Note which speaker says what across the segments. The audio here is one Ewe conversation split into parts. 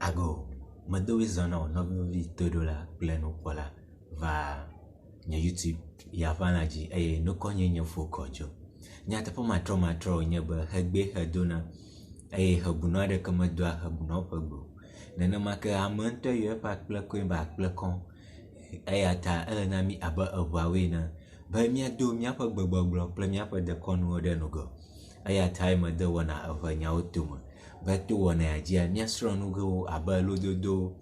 Speaker 1: Ago, medo wizɔ na wò nɔvi vevi toɖola kple nukpɔla va nye YouTube ya ƒe alã dzi eye nukɔnye nye fo kɔdzo. Nyateƒe matrɔmatrɔ wònye be xegbee xe dona eye xebunɔ aɖeke medoa xebunɔ ƒe gbe o. Nenema ke ame ŋutɔ yɔ eƒe akple kɔe be akplekɔ eya ta ele na mí abe eŋuawoe ene be míado míaƒe gbegbɔgblɔ kple míaƒe dekɔnuwo ɖe ŋgɔ. Eya tae mede wɔna eŋenyawo tome be to wɔna ya dzia míasrɔ̃ nu gewo abe lododowo,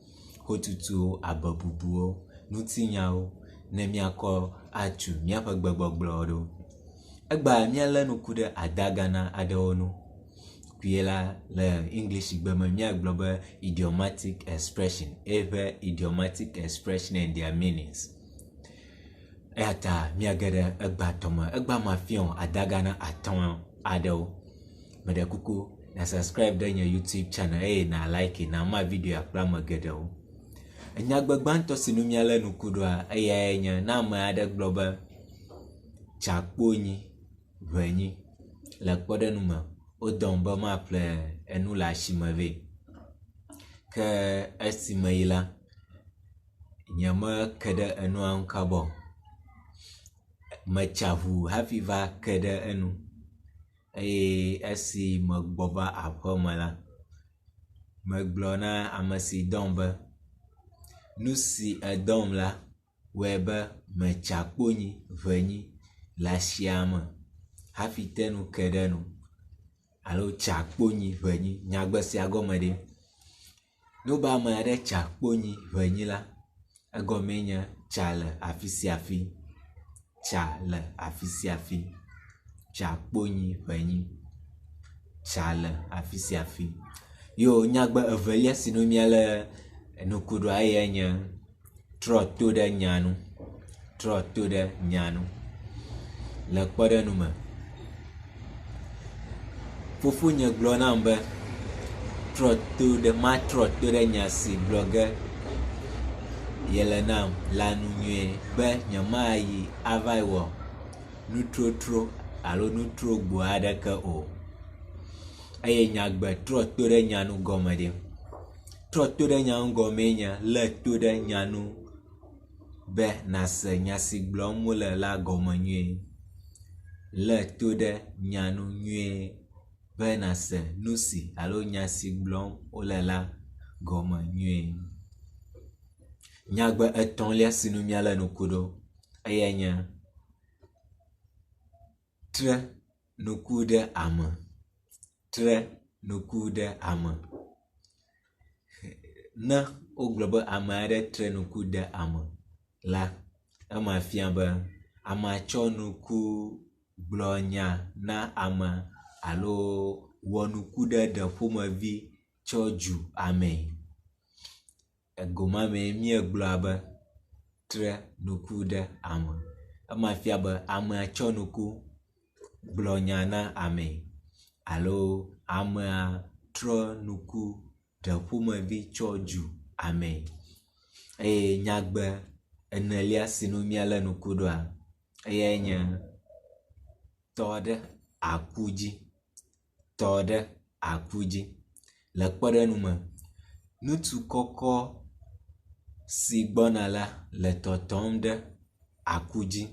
Speaker 1: xotutuwo, abebubuwo, ŋutinyawo ne míakɔ atu míaƒe gbegbɔgblɔwo ɖo. Egbea míalé ŋku ɖe adagana aɖewo ŋu. Kpuie la le Englishigbe me míagblɔ be idiomatic expression eƒe idiomatic expression and their meanings. Eya ta míage ɖe egbea tɔ me. Egbea mafia wò adagana atɔ̃ aɖewo. Meɖe kuku na subscribe ɖe nye YouTube channel eye na like na ma videoa kple ame geɖewo. Enyagbe gbãtɔ si nu míalé ŋku ɖoa eyae nye ne ame aɖe gblɔ be tsakponyi ʋenyi le kpɔɖeŋu me wodɔm be maƒle enu le asime vɛ. Ke esi meyi la, nyemeke ɖe enua ŋu kaba o. Metsa ŋu hafi va ke ɖe enu eye esi megbɔ va aƒeme la, megblɔ na ame si dɔm be, nu si edɔm la wɔe be metsa kponyi ŋenyi le asia me hafi te ŋu ke ɖe enu alo tsa kponyi ŋenyi. Nyagbe sia gɔme ɖe? Ne wobe ame aɖe tsa kponyi ŋenyi la, egɔmee nye tsa le afi sia afi, tsa le afi sia afi, tsa kponyi ŋenyi, tsa le afi sia afi. Yo nyagbe evelia si nu míalé ŋku ɖoa eyae nye trɔ to ɖe nya nu, trɔ to ɖe nya nu. Le kpɔɖeŋu me, fofonye gblɔ nam be trɔ to ɖe matrɔ to ɖe nya si gblɔ ge yele nam la nu nyuie be nyemayi ava wɔ nutrotro alo nutrogbo aɖeke o. Eye nyagbe trɔ to ɖe nya nu gɔme ɖe? Trɔ to ɖe nya nu gɔmee nye lé to ɖe nya nu be nàse nya si gblɔm wole la gɔme nyuie. Lé to ɖe nya nu nyuie be nàse nu si alo nya si gblɔm wole la gɔme nyuie. Nyagbe etɔ̃lia si nu míalé ŋku ɖo eyae nye tre ŋku ɖe ame. Tre ŋku ɖe ame. Ne wogblɔ be ame aɖe tre ŋku ɖe ame la, ema fia be amea tsɔ ŋku gblɔ nya na ame alo wɔ nuku ɖe ɖe ƒomevi tsɔ dzu amee. Ego ma mee míegblɔa be tre ŋku ɖe ame. Ema fia be amea tsɔ ŋku gblɔ nya na amee alo amea trɔ ŋku ɖe ƒomevi tsɔ dzu amee. Eye nyagbe enelia si nu míalé ŋku ɖoa eyae nye tɔ ɖe aku dzi, tɔ ɖe aku dzi. Le kpɔɖeŋu me, ŋutsu kɔkɔ si gbɔna la le tɔtɔm ɖe aku dzi.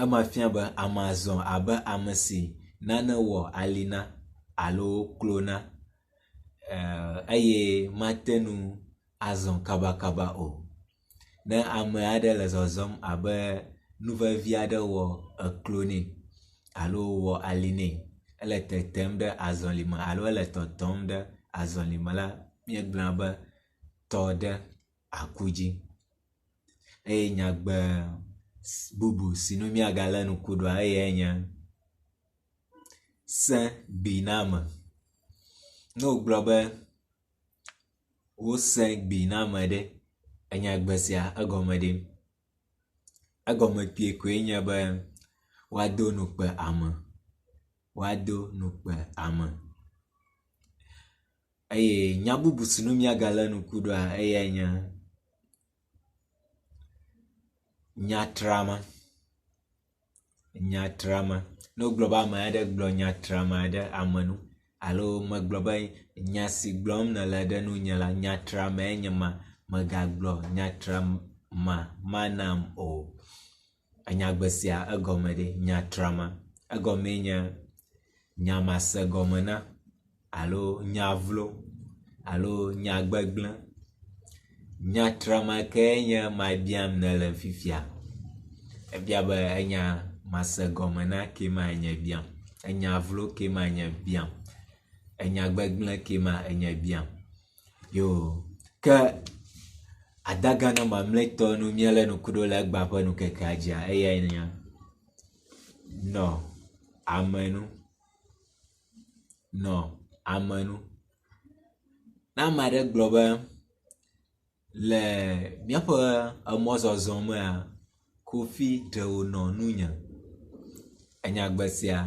Speaker 1: Ema fia be amea zɔ abe ame si nane wɔ ali na alo klo na eye mate ŋu azɔ kabakaba o. Ne ame aɖe le zɔzɔm abe nu vevi aɖe wɔ eklo nɛ alo wɔ ali nɛ ele tetem ɖe azɔlime alo ele tɔtɔm ɖe azɔlime la, míegblɔna be tɔ ɖe aku dzi. Eye nyagbe bubu si nu míagalé ŋku ɖoa eyae nye sẽ gbi na ame. Ne wogblɔ be wosẽ gbi na ame ɖe, enyagbe sia egɔme ɖe? Egɔme kpuie koe nye be woado ŋukpe ame, woado ŋukpe ame. Eye nya bubu si nu míagalé ŋku ɖoa eyae nye nyatrama. Nyatrama. Ne wogblɔ be ame aɖe gblɔ nyatrama ɖe ame nu. Alo megblɔ be nya si gblɔm nèle ɖe nunye la, nya tramae nye ma. Mègagblɔ nya trama ma nam o. Enyagbe sia egɔme ɖe? Nya trama egɔmee nye nya masegɔme na alo nya vlo alo nya gbegblẽ. Nya trama kae nye ma biam nèle fifia? Ebia be enya masegɔme na ke ma enye biam, enya vlo ke ma enye biam, enya gbegblẽ ke ma enye biam. Yo ke adagana mamlɛtɔ nu míelé ŋku ɖo le egbea ƒe ŋkekea dzia eyae nye nɔ ame nu. Nɔ ame nu. Ne ame aɖe gblɔ be le míaƒe emɔzɔzɔ mea, Kofi ɖe wònɔ nunye. Enyagbe sia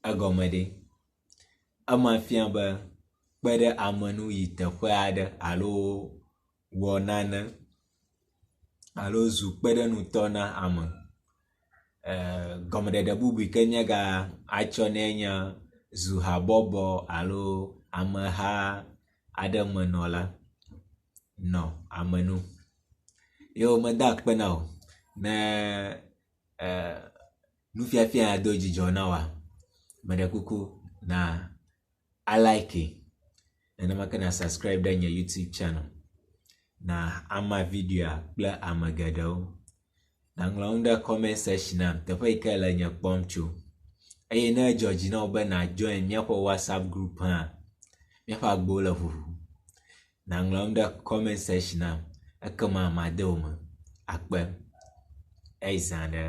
Speaker 1: egɔme ɖe? Ema fia be kpe ɖe ame ŋu yi teƒe aɖe alo wɔ nane alo zu kpeɖeŋutɔ na ame. Gɔmeɖeɖe bubu yi ke míaga atsɔ nɛ nye zu habɔbɔ alo ameha aɖe menɔla nɔ ame nu. Ye meda akpe na wò ne nufiafia ya do dzidzɔ na wòa, meɖe kuku na a like nenema ke na subscribe ɖe nye YouTube channel na ama videoa kple ame geɖewo. Nàŋlɔ nu ɖe comment section nam teƒe yi ke le nye kpɔm tso. Eye ne edzɔ dzi na wò be nàjoin míaƒe WhatsApp group hã, míaƒe agbowo le ʋuʋu. Nàŋlɔ nu ɖe comment section nam ekema made wò me. Akpe. Eyi zã ɖe.